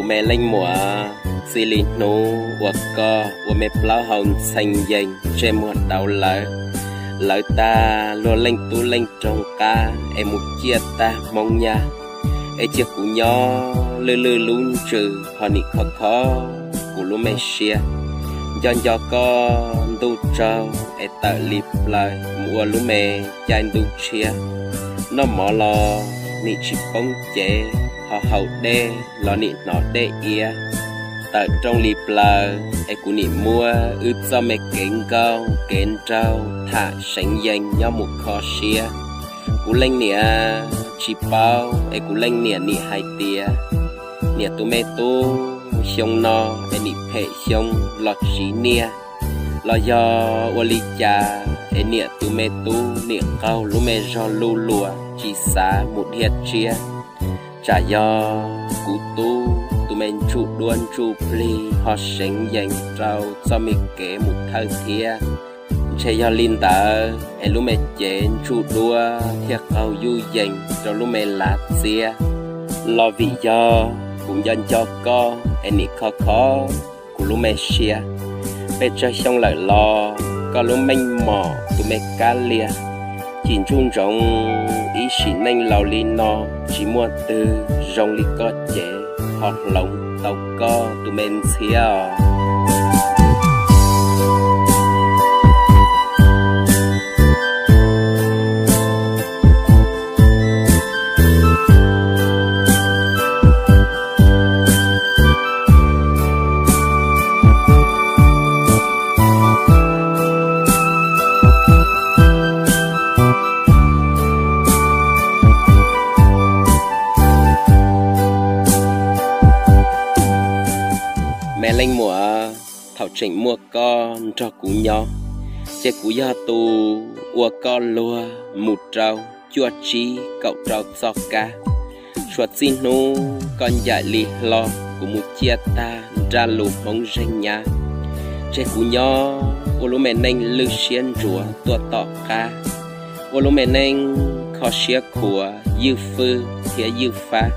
Me leej muam, txij li hnub uas koj ua me plaub hau ntxhee yees ntsej muag dauv lawv, lawv tag luag leej tub leej roog qab es mus ciaj tag Hmoob Nyab, es cia kuv nyob lwj lwj lub ntsws ho nim kho kho kuv lub me siab. Nco nco koj ntuj tsaug es tawm li plaws mus ua lub me caij ntuj tshiab, noj mov los nim tsis poob cev, ho haus dej los nim hnov dej iab. Tawm rooj li plaws es kuv nim muab wb txoj me kev nkauj kev nraug tham seev yees nyob mus kho siab. Kuv leej niam tsis paub es kuv leej niam nim hais tias niam tus me tub xyoo no es nim phem xyoo los tsiv niaj, los yog ua li cas es niam tus me tub nim qaug lub me zog luj luas tsis xav mus dhia tsiab. Tsam yog kuv tub tus me ntsuj duab ntsuj plig ho seev yees rau txoj me kev mus thawj thiab. Ntshe yog li ntawd es lub me cev ntsuj duab thiaj qaug yuj yees rau lub me lav txiab. Los vim yog kuv nco nco koj es nim kho kho kuv lub me siab. Pes tsawg xyoo lawm los koj lub meej mom tus me kab liag, cim ntsuj ntsoov ib sim neej laus li no tsis muaj twg zoo li koj cev ho hloov tau koj tus me ntxhiab os. Me leej muam, thaum tseem muaj koj nrog kuv nyob, ces kuv yog tus ua koj luag mus rau cuaj tsib kaum rau txoj kab. Suav txij hnub koj ncaim li hlo kuv mus ciaj tag nraj lus Hmoob zeeg nyab, tseg kuv nyob ua lub me neej lwj siab ntsuav tuaj tom qab, ua lub me neej kho siab khuav ywj fwj thiab ywj fab.